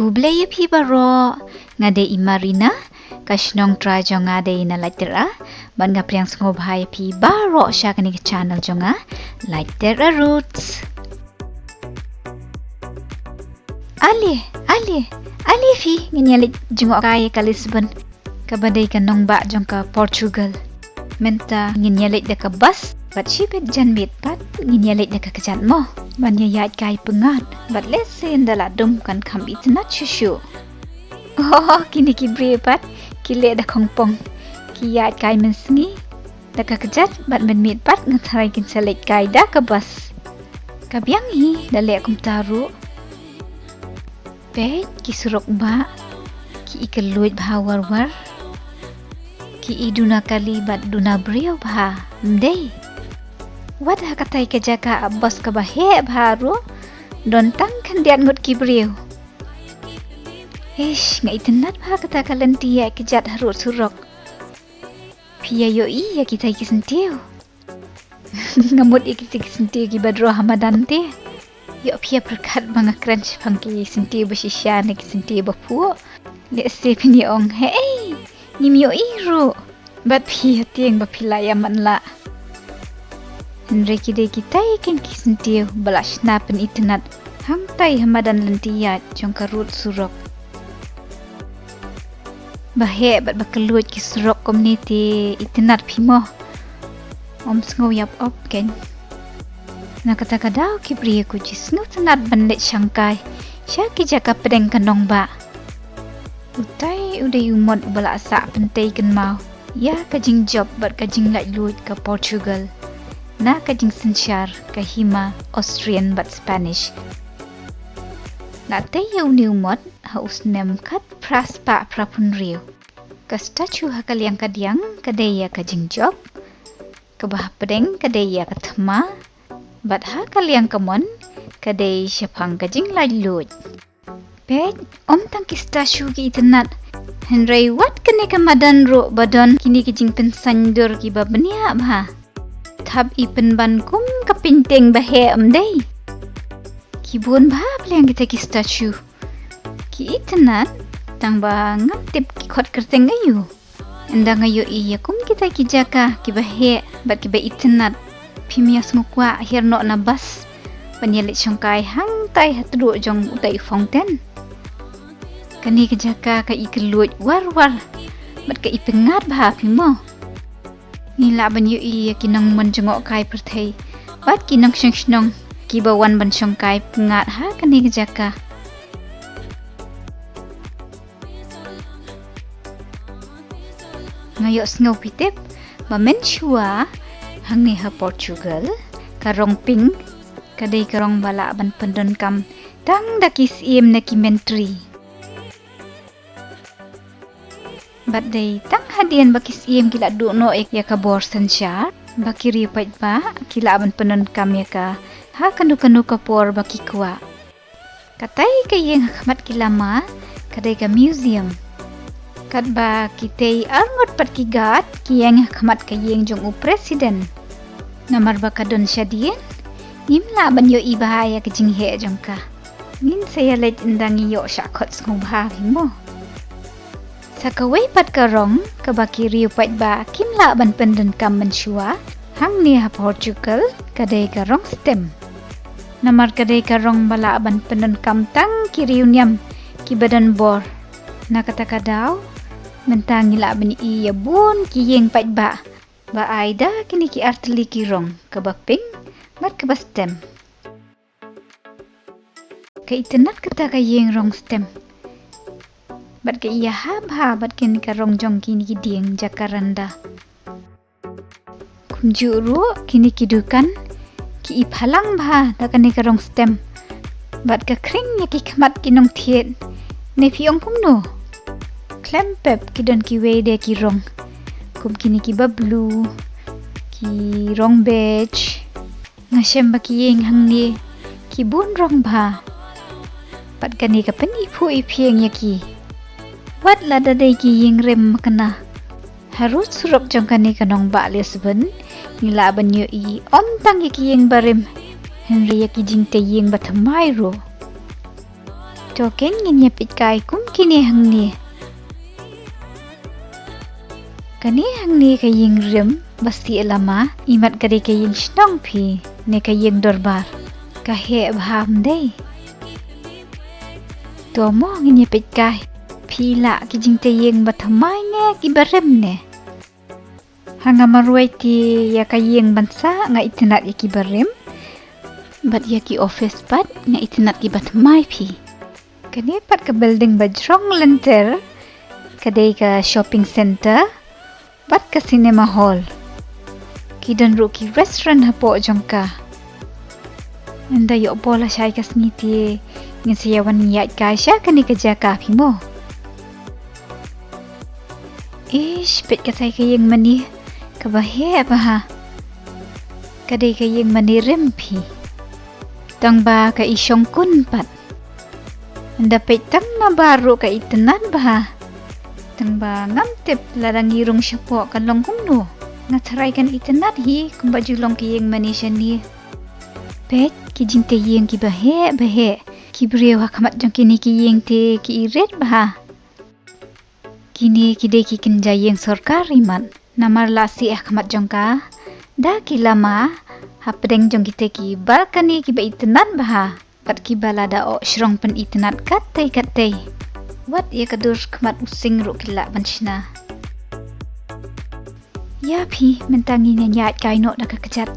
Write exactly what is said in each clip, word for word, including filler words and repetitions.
Khublei ïa phi baroh, nga dei i Marina, ka shnong trai jong nga dei na Laityra, bad nga pdiang sngewbha ïa phi baroh sha kane ka channel jong nga, Laityra Roots. Ale, ale, ale phi, ngin ïa leit jngoh kai ïa ka Lisbon, kaba dei ka nongbah jong ka Portugal. Mynta ngin ïa leit da ka bus, bad shibit janmiet pat ngin ïa leit da ka kjat mo. Ban ïa ïaid kai pyngngad, bad lehse ynda la dum kan kham itynnad shuh shuh. Oh, kine ki briew pat ki leh da khongpong. Ki ïaid kai mynsngi da ka kjat, bad mynmiet pat nga tharai kin sa leit kai da ka bus. Ka biang hi da leh kumta ruh. Peit ki surok bah, ki i kylluid bha war war. Ki i duna kali bad duna briew bha, ym dei? Wat ha katai ka jaka ap bus kaba heh bha ruh, don tang khyndiat ngut ki briew. Ish, nga itynnad bha kata ka lynti ïaid kjat harud surok. Phi ïa ïohi ïa kitai ki syntiew? Nga mut ïa kitai ki syntiew kiba droi ha madan te. Ïoh phi ïa pyrkhat ba nga kren shaphang ki syntiew ba shisha ne ki syntiew ba phuh. Lehse phin ïa ong, hei, ngim ïohi ruh. Bad phi ha tieng ba phi la ïa man lah. Hynrei ki dei kitai keiñ ki syntiew ba la shna pynitynnad hangtai ha madan lynti ïaid jong ka rud surok. Ba heh bad ba kylluid ki surok kumne te itynnad phi mo. Ym sngew ïap op keiñ. Na kata ka daw ki briew ki ju sngewtynnad ban leit shangkai sha ki jaka pdeng ka nongbah. Utai u dei u mot uba la sah pyntei kynmaw ïa ka jingjop bad ka jinglaitluid ka Portugal na ka jingsynshar ka hima Austrian bad Spanish. La tei ïa une u mot ha u snem khatphra spah phraphew hynriew. Ka statue ha ka liang ka diang ka dei ïa ka jingjop, kaba hapdeng ka dei ïa ka thma, bad ha ka liang ka mon ka dei shaphang ka jinglaitluid. Peit, ym tang ki statue ki itynnad, hynrei wat kane ka madan ruh ba don kine ki jingpynsaiñdur kiba bniah bha. Thap i pynban kum ka painting ba heh, ym dei? Ki bun bha pliang kita ki statue. Ki itynnad, tang ba ngam tip ki khot kyrteng aïu. Ynda nga ïohi ïa kum kita ki jaka kiba heh bad kiba itynnad, phim ïa sngewkwah hiar noh na bus ban ïa leit shongkai hangtai ha tduh jong utai u fountain. Kane ka jaka ka i kylluid war war bad ka i pyngngad bha, phi mo. Ngi lah ban ïohi ïa ki nongmon jngohkai pyrthei bad ki nongshong shnong kiba wan ban shongkai pyngngad ha kane ka jaka. Nga ïohsngew phi tip ba mynshuwa hangne ha Portugal, ka rong pink ka dei ka rong ba lah ban pyndonkam tang da ki syiem ne ki myntri. Bad dei tang hadien ba ki syiem ki la duh noh ïa ka bor synshar ba ki riew paidbah ki lah ban pyndonkam ïa ka ha kano kano ka por ba ki kwah. Katai ka ïing ha khmat ki lama ka dei ka museum. Katba kitei arngut pat ki guard ki ïeng ha khmat ka ïing jong u president. Namar ba ka don shadien, ngim lah ban ïohi bha ïa ka jingheh jong ka. Ngin sa ïa leit ynda ngi ïoh shah khot sngewbha hi mo. Sa kawei pat ka rong kaba ki riew paidbah kim lah ban pyndonkam mynshuwa hangne ha Portugal ka dei ka rong stem. Namar ka dei ka rong ba lah ban pyndonkam tang ki riewniam kiba don bor. Na kata ka daw, mynta ngi lah ban ïohi ïa bun ki ïing paidbah ba ai da kine ki artylli ki rong, kaba pink bad kaba stem. Ka itynnad kata ka ïing rong stem. Bad ka ïahap ha bad kine ka rong jong kine ki dieng jacaranda. Kumjuh ruh kine ki dukan ki i phalang bha da kane ka rong stem. Bad ka khring ïa ki khmat ki nongthied. Ne phi ong kumno? Khlem pep ki don kiwei de ki rong, kum kine kiba blue, ki rong beige. Nga shem ba ki ïing hangne ki bun rong bha. Bad kane ka pyniphuh iphieng ïa ki. Wat lada dei ki ïing rim makna, harud surok jong kane ka nongbah Lisbon ngi lah ban ïohi ym tang ïa ki ïing barim, hynrei ïa ki jingtei ïing bathymmai ruh. To kein ngin ïa peit kai kum kine hangne. Kane hangne ka ïing rim ba sih lama, imat ka dei ka ïing shnong phi, ne ka ïing dorbar. Ka heh bha ym dei? To mo ngin ïa peit kai. Phi lah ki jingtei ïing ba thymmai ne ki barim ne? Ha nga marwei te ïa ka ïing ban sah nga itynnad ïa ki barim. Bad ïa ki office pat nga itynnad ki ba thymmai phi. Kane pat ka building ba jrong lynter ka dei ka shopping center bad ka cinema hall. Ki don ruh ki restaurant hapoh jong ka. Ynda ïoh bol lashai ka sngi te ngin sa ïa wan ïaid kai sha kane ka jaka phi mo. Ish, peit katai ka ïing mane, kaba heh bha. Ka dei ka ïing mane rim phi. Tang ba ka i shongkun pat. Ynda peit tang nabar ruh ka itynnad bha. Tang ba ngam tip lada ngi rung shapoh kan long kumno. Nga tharai kan itynnad hi kumba ju long ka ïing mane shane. Peit ki jingtei ïing kiba heh ba heh. Ki briew ha khmat jong kine ki ïing te ki irit bha. Kine ki dei ki kynja ïing sorkar imat. Namar la sih ha khmat jong ka da ki lama, hapdeng jong kite ki balkani kiba itynnad bha. Bad kiba lada oh shrong pynitynnad katei katei. Wat ïa ka dur khmat u sing ruh ki lah ban shna. Ïa phi, mynta ngin ïaid kai noh da ka kjat.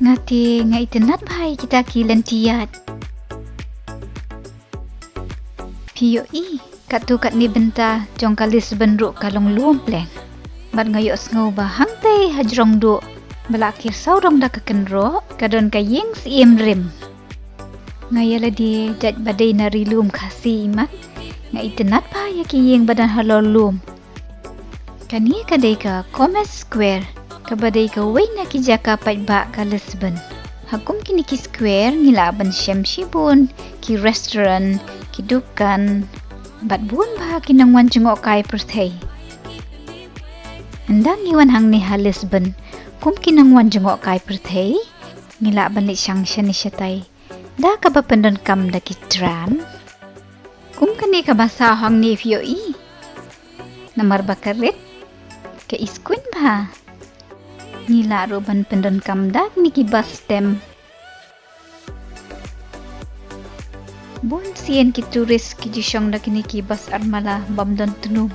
Nga te nga itynnad bha ïa kita ki lynti ïaid. Phi ïohi, katto katne bynta jong ka Lisbon ruh ka long lum pleng. Bad nga ïohsngew ba hangtei hajrong duh ba la kiew sawdong da ka kynroh ka don ka ïing syiem rim. Nga ïa lade jait ba dei na ri lum Khasi imat, nga itynnad bha ïa ki ïing ba don halor lum. Kane ka dei ka Commerce Square, kaba dei kawei na ki jaka paidbah ka Lisbon. Ha kum kine ki square ngi lah ban shem shibun ki restaurant, ki dukan, bad bun bha ki nongwan jngohkai pyrthei. Ynda ngi wan hangne ha Lisbon kum ki nongwan jngohkai pyrthei, ngi lah ban leit shang shane shatai da kaba pyndonkam da ki tram. Kum kane kaba saw hangne phi ïohi. Namar ba ka rit ka iskuin bha. Ngi lah ruh ban pyndonkam da kine ki bus stem. Bun sien ki tourist ki ju shong da kine ki bus armala bym don tnum.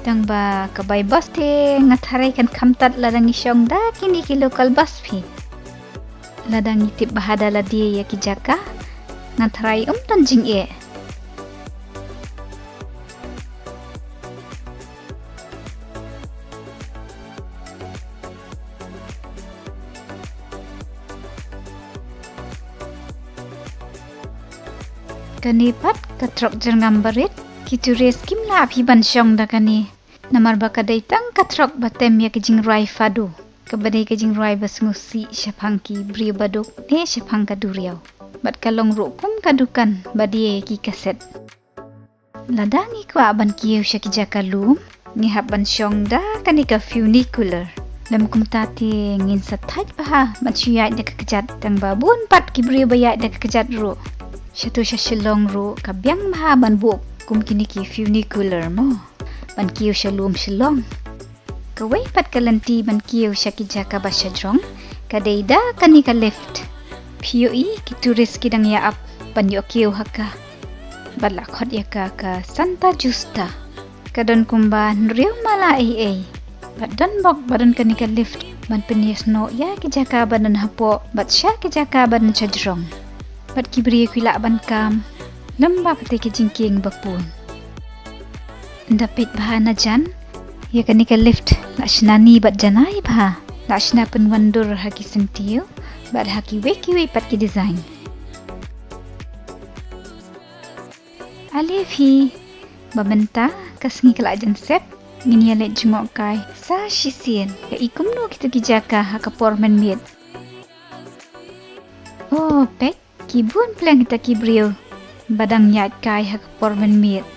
Tang ba ka bai bus te nga tharai kan kham tad lada ngi shong da kine ki local bus phi. Lada ngi tip bha da lade ïa ki jaka, nga tharai ym don jingeh. Kane pat ka trok jyrngam barit, ki tourist kim lah phi ban shong da kane. Namar ba ka dei tang ka trok ba tem ïa ka jingrwai fado. Kaba dei ka jingrwai ba sngewsih shaphang ki briew baduk ne shaphang ka duriaw. Bad ka long ruh kum ka dukan ba die ki kaset. Lada ngi kwah ban kiew sha ki jaka lum, ngi hap ban shong da kane ka funicular. Lym kumta te ngin sa thait bha ban shu ïaid da ka kjat tang ba bun pat ki briew ba ïaid da ka kjat ruh. Shato sha Shillong ruh ka biang bha ban buh kum kine ki funicular mo. Ban kiew sha lum Shillong. Kawei pat ka lynti ban kiew sha ki jaka ba shajrong ka dei da kane ka lift. Phi ïohi ki tourist ki dang ïa ap ban ïoh kiew ha ka. Bad la khot ïa ka ka Santa Justa. Ka don kumba hynriew mala ei ei. Bad don bok ba don kane ka lift ban pynïasnoh ïa ki jaka ba don hapoh bad sha ki jaka ba don shajrong. Bad ki briew ki lah ban kam lem bad kata ki jingkieng ba pun. Ynda peit bha na jan ïa kane ka lift la shna ni bad janai bha, la shna pynwandur ha ki syntiew bad ha kiwei kiwei pat ki design. Ale phi, ba mynta ka sngi ka la jan sep, ngin ïa leit jngoh kai sa shisien. Ka i kumno kito ki jaka ha ka por mynmiet. Oh, peit, ki bun pleng kita ki briew ba dang ïaid kai ha ka por mynmiet.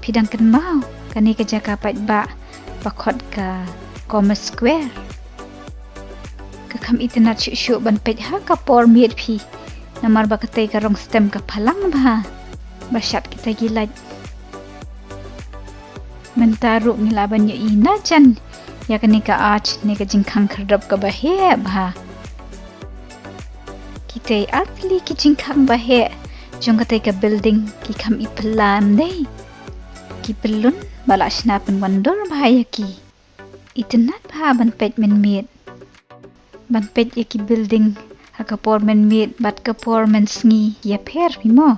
Phi dang kynmaw kane ka jaka paidbah ba khot ka Commerce Square? Kham itynnad shuh shuh ban peit ha ka por miet phi. Namar ba katei ka rong stem ka phalang bha ba shad kita ki light. Mynta ruh ngi lah ban ïohi na jan ïa kane ka arch ne ka jingkhang khyrdop kaba heh bha. Kitei artylli ki jingkhang ba heh jong katei ka building ki kham i phylla em dei. Ki pyllun ba la shna pynwandur bha ïa ki. Itynnad bha ban peit mynmiet. Ban peit ïa ki building ha ka por mynmiet bad ka por mynsngi ïapher phi mo.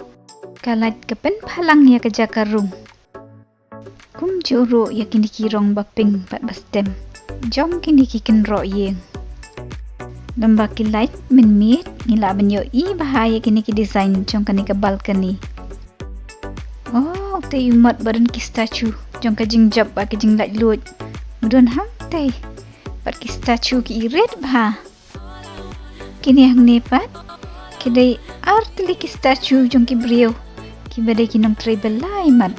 Ka light ka pynphalang ïa ka jaka rung. Kumjuh ruh ïa kine ki rong ba pink bad ba stem jong kine ki kynroh ïing. Lem bad ki light mynmiet ngi lah ban ïohi bha ïa kine ki design jong kane ka balcony. Oh, utei u mot ba don ki statue jong ka jingjop bad ka jinglaitluid. Ba don hangtei bad ki statue ki irit bha. Kine hangne pat ki dei artylli ki statue jong ki briew kiba dei ki nongtrei ba lai mat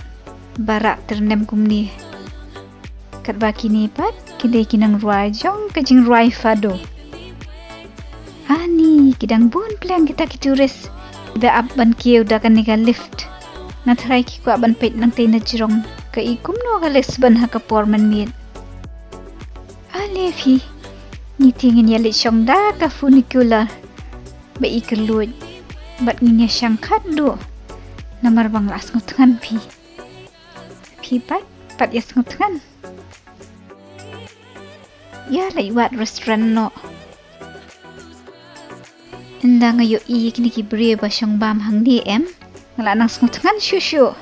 ba rah tyrnem kumne. Katba kine pat ki dei ki nongrwai jong ka jingrwai fado. Ani, ki dang bun pleng kita ki tourist kiba ap ban kiew da kane ka lift. Nga tharai ki kwah ban peit nangtei na jrong, ka i kumno ka Lisbon ha ka por mynmiet. Ale phi, ngi te ngin ïa leit shong da ka funicular ba i kylluid bad ngin ïa shang khatduh. Namar ba nga la sngewthngan phi. Phi pat, pat ïa sngewthngan. Ïa leit wad restaurant noh. Ynda nga ïohi kine ki briew ba shong bam hangne em, nga la nang sngewthngan shuh shuh.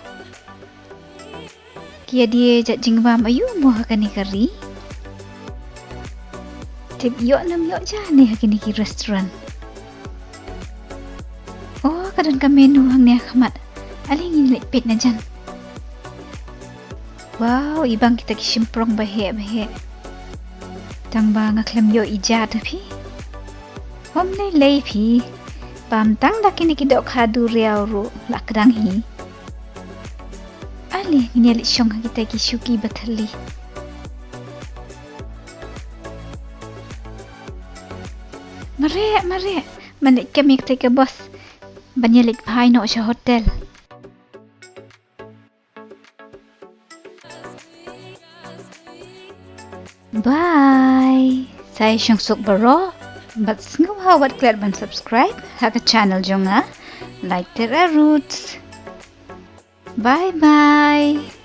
Ki ïa die jait jingbam aiu mo ha kane ka ri. Tip ïoh ne ym ïoh ja ne ha kine ki restaurant. Oh, ka don ka menu hangne ha khmat. Ale ngin leit peit na jan. Wow, i bang kita ki shymprong ba heh ba heh. Tang ba nga khlem ïoh i ja ta phi. Ym lei lei phi. Bam tang da kine ki dohkha duriaw ruh la kdang hi. Ale ngin ïa leit shong ha kita ki shuki ba thylli. Mareh mareh, man leit kem ïa kita ka bos ban ïa leit phai noh sha hotel. Bye. Sa ïa shong suk baroh bad sngewbha wat klet ban subscribe ha ka channel jong nga, Light Tera Roots. Bye bye.